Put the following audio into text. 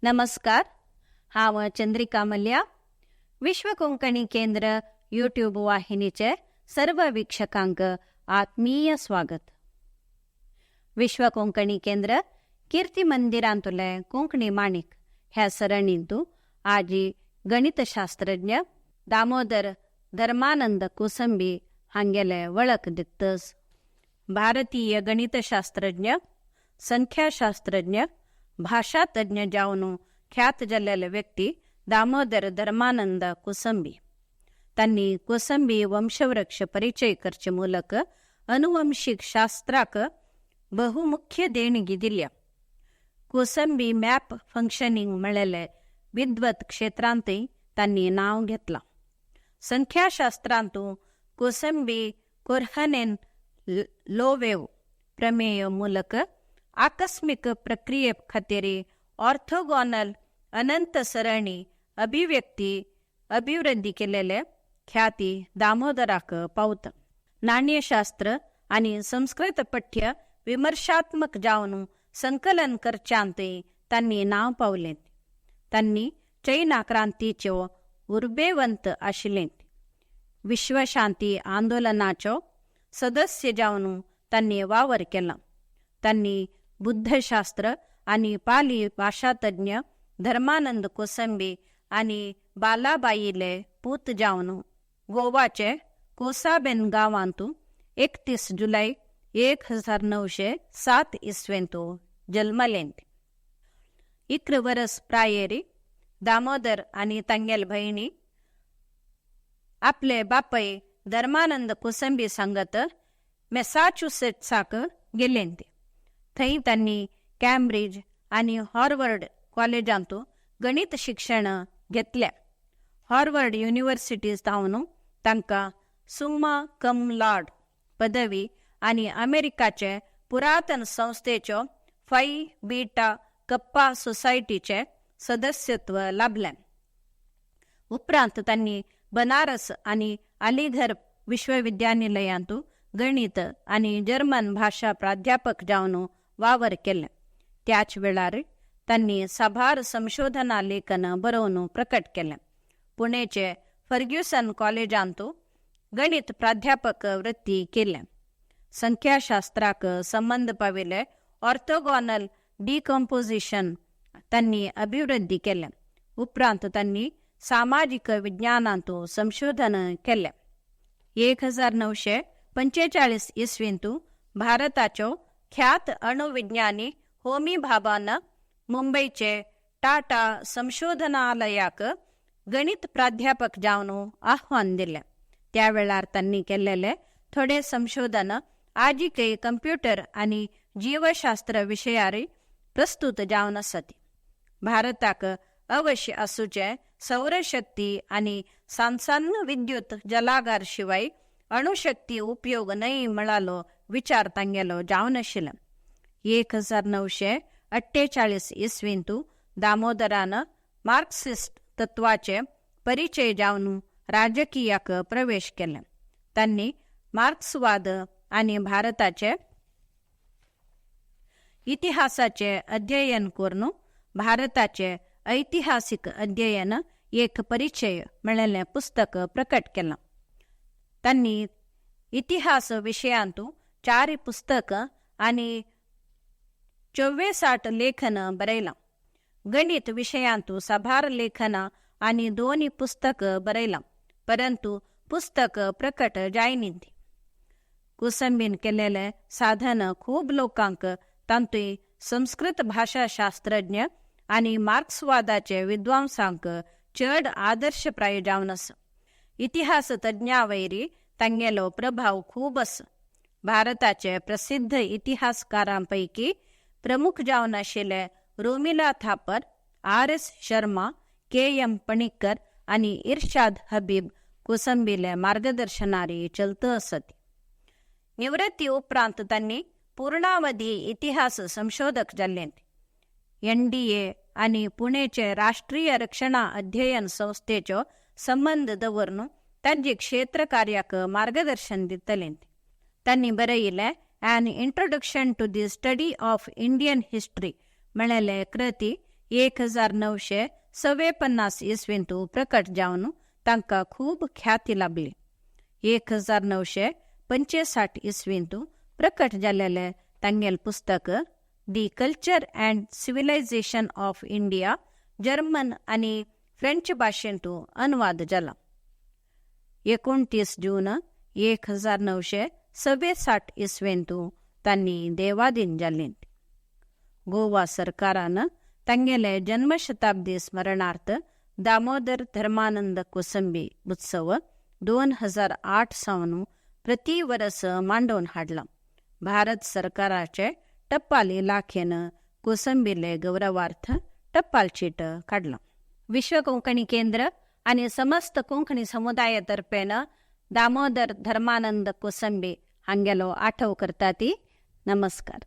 नमस्कार, हांव चंद्रिका मल्या. विश्व कोंकणी केंद्र यूट्यूब वाहिनीचे सर्व वीक्षकांक आत्मीय स्वागत. विश्व कोंकणी केंद्र कीर्ती मंदिरांतले कोंकणी माणिक ह्या सरणींतू आजी गणितशास्त्रज्ञ दामोदर धर्मानंद कोसंबी हांगेले वळख दित्तस. भारतीय गणितशास्त्रज्ञ, संख्याशास्त्रज्ञ, भाषातज्ञ जावन ख्यात जाल्लेले व्यक्ती दामोदर धर्मानंद कोसंबी. तांणी कोसंबी वंशवृक्ष परिचय करचे ಮೂಲಕ अनुवंशिक शास्त्राक बहुमुख्य देणगी दिल्या. कोसंबी मॅप फंक्शनिंग म्हळेले विद्वत क्षेत्रांतय तांणी नांव घेतलां. संख्याशास्त्रांतू कोसंबी कोर्हनेन लोवेव प्रमेय ಮೂಲಕ आकस्मिक प्रक्रिये खातीर ऑर्थोगॉनल अनंत सरणी अभिव्यक्ती अभिवृद्धी केलेले ख्याती दामोदराक पावता. नाण्यशास्त्र आनी संस्कृत पठ्य विमर्शात्मक जावन संकलन करच्यांतय तांणी नांव पावलें. तांणी चैना क्रांतीच्यो उर्बेवंत आशिल्ले. विश्वशांती आंदोलनाच्यो सदस्य जावन तांणी वावर केला. तांणी बुद्धशास्त्र आनी पाली भाषातज्ञ धर्मानंद कोसंबी आनी बालाबाईले पूत जावन गोवाचे कोसाबेन गांवांतू 31 जुलय 1907 इस्वेंतू जल्मलेंत. 11 वरस प्रायेरी दामोदर आनी तांगेल भयणी आपले बापय धर्मानंद कोसंबी सांगत मेसाच्युसेट्साक गेलेंत. थंय तांणी कॅम्ब्रिज आनी हार्वर्ड कॉलेजांतू गणित शिक्षण घेतले. हार्वर्ड युनिव्हर्सिटी जावन तांकां सुम्मा कम लॉड पदवी आनी अमेरिकाचे पुरातन संस्थेच्यो फाय बीटा कप्पा सोसायटीचे सदस्यत्व लाभलें. उपरांत तांणी बनारस आनी अलीघर विश्वविद्यानिलयांतू गणित आनी जर्मन भाशा प्राध्यापक जावन वावर केले. त्याच वेळार तांणी साबार संशोधना लेखन बरोवन प्रकट केलें. पुणेचे फर्ग्युसन कॉलेजांतू गणित प्राध्यापक वृत्ती केलें. संख्याशास्त्राक संबंद पाविल्ले ऑर्थोगॉनल डिकंपोजिशन तांणी अभिवृद्धी केलें. उपरांत तांणी सामाजिक विज्ञानांतू संशोधन केलें. 1945 इसवींतू भारताच्यो ख्यात अणुविज्ञानी होमी भाभान मुंबईचे टाटा संशोधनालयाक गणित प्राध्यापक जावन आव्हान दिलें. त्या वेळार तांणी केल्लेले थोडे संशोधन आजिकय कंप्युटर आनी जीवशास्त्र विशयार प्रस्तुत जावन आसत. भारताक अवश्य आसूचे सौरशक्ती आनी सांसान्न विद्युत जलागार शिवाय अणुशक्ती उपयोग न्हय म्हळालो विचार तांगेलो जावन आशिल्लो. 1948 इसवींतू दामोदरान मार्क्सिस्ट तत्वाचे परिचय जावन राजकीयाक प्रवेश केले. तांणी मार्क्सवाद आनी भारताचे इतिहासाचे अध्ययन करून भारताचे ऐतिहासिक अध्ययन एक परिचय म्हळेलें पुस्तक प्रकट केलां. तांणी इतिहास विशयांतू चार पुस्तक आनी 64 लेखन बरयलां. गणित विशयांतू साबार लेखनां आनी दोनी पुस्तक बरयलां, परंतु पुस्तक प्रकट जायनीत. कोसंबीन केलेले साधन खूब लोकांक, तांतूय संस्कृत भाशा शास्त्रज्ञ आनी मार्क्सवादाचे विद्वांसांक चड आदर्शप्राय जावन आसा. इतिहास तज्ञावैरी तांगेलो प्रभाव खूब आसा. भारताचे प्रसिद्ध इतिहासकारांपैकी प्रमुख जावन आशिल्ले Romila Thapar, R S Sharma, K M Panikkar आनी इर्शाद हबीब कोसंबीले मार्गदर्शनारी चलत आसत. निवृत्ती उपरांत तांणी पूर्णावधी इतिहास संशोधक जाल्ले. एनडीए आनी पुणेचे राष्ट्रीय रक्षणा अध्ययन संस्थेचो संबंद दवरून तांचे क्षेत्र कार्याक मार्गदर्शन दितले. तांणी बरयिल्लें An Introduction to the Study of Indian History म्हळेले कृती 1954 इसवींतु प्रकट जावन तांकां खूब ख्याती लाभली. 1965 इसवींतु प्रकट जालेलें तांगेलें पुस्तक the culture and civilisation of India German आनी फ्रेंच भाशेंतु अनुवाद जाला. 29 जून 1966 इसवेंतु तांणी देवाधीन जालीं. गोवा सरकारान तांगेले जन्मशताब्दी स्मरणार्थ दामोदर धर्मानंद कोसंबी उत्सव 2008 सावन प्रति वरस मांडोवन हाडला. भारत सरकाराचे टपाल इलाखेन कोसंबीले गौरवार्थ टपाल चीट काडलां. विश्व कोंकणी केंद्र आनी समस्त कोंकणी समुदाया तर्फेन दामोदर धर्मानंद कोसंबी हांगेलो आठव करता ती. नमस्कार.